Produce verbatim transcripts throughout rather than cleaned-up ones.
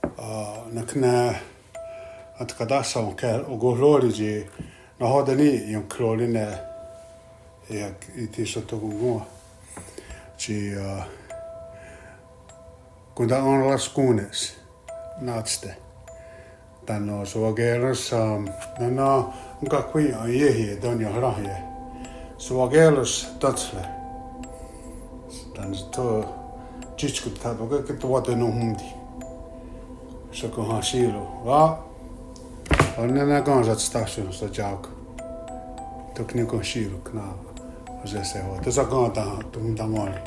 Ah, nek ne, atkatáhsa, ok, okonhró:ri tsi nahò:ten ionkhró:ri ne, iah, itisotón:kon. Tsi, ah, konta'én:ra's kón:ne's nátste. Tánon sewaké:rens, ah, nana kakhwí:ien iéhieh tánon' hránhie. Sewaké:rens tátshre. Tánon' tho tsítsko tha'tewakake'tewá:ton nonhwón:ti. Shakonhahsí:ron. Wá. Ó:nen ne kén:sats tahsón:ha satià:kon. Tok nikonhsí:ron ken ne. Ó:nen sehwa. Tóhsa ken ne tahontá:ri.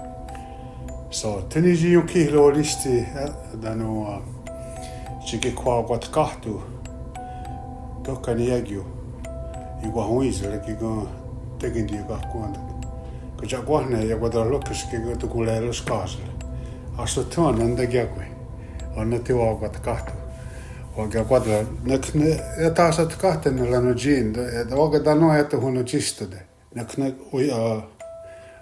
So, tho ní:tsi ionkhihró:ri tsi, eh, tánon', ah, tsi ki' wa'katkáhton. Tóhka' ne iákio. Ikwah wí:sere ki' ken tékenti kahkwèn:tare. Ken tsi akwáh ne iakwatararókhkos ki' ken tokoré:ros ká:sere. Áhsen thó:ne nontakiákwe. Ó:nen tsi wa'katkáhton. Wa'kakwatara, nek ne, iah tahsatkáhte ne ranotsì:ne'te, eh, wa'katánon' iah tohonotsístote. Nek ne, oi, ah,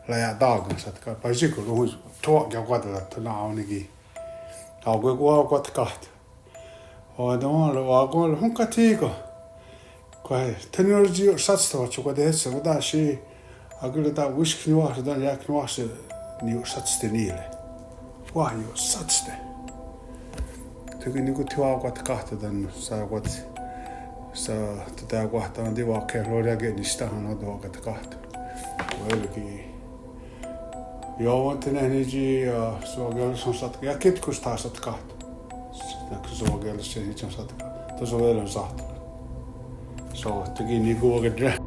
raia'tá:ken satkáhte. Paisíko, rohón:ni, tho wa'kakwatara, tho na'ó:nen ki'. Akwé:kon wa'katkáhton. Ó:nen, ó:nen, wa'kon, ó:nen, honkathí:ken. Kwah, tho niió:re tsi io'shátste, wa'tsokatehétste, wa'tá' shi, akì:ra ta' wísk niwáhse, ta' iák niwáhse, niio'shátste ní:re. Wáhi io'shátste. Tóka' nikón:ti wa'katkáhton tánon', sa' kwah, sa' tetakwahtén:ti wa'khé:rore' ki' nisténha nó:nen wa'katkáhton. Wele ki'. Iowahnté:nen tsi, ah, sewaké:rens ensátke, iah ki' tkos tahsatkáhton. Sewaké:rens tsi ensátke. Tóhsa wele ensáhtara. So, tóka' nikón:ti wa'ke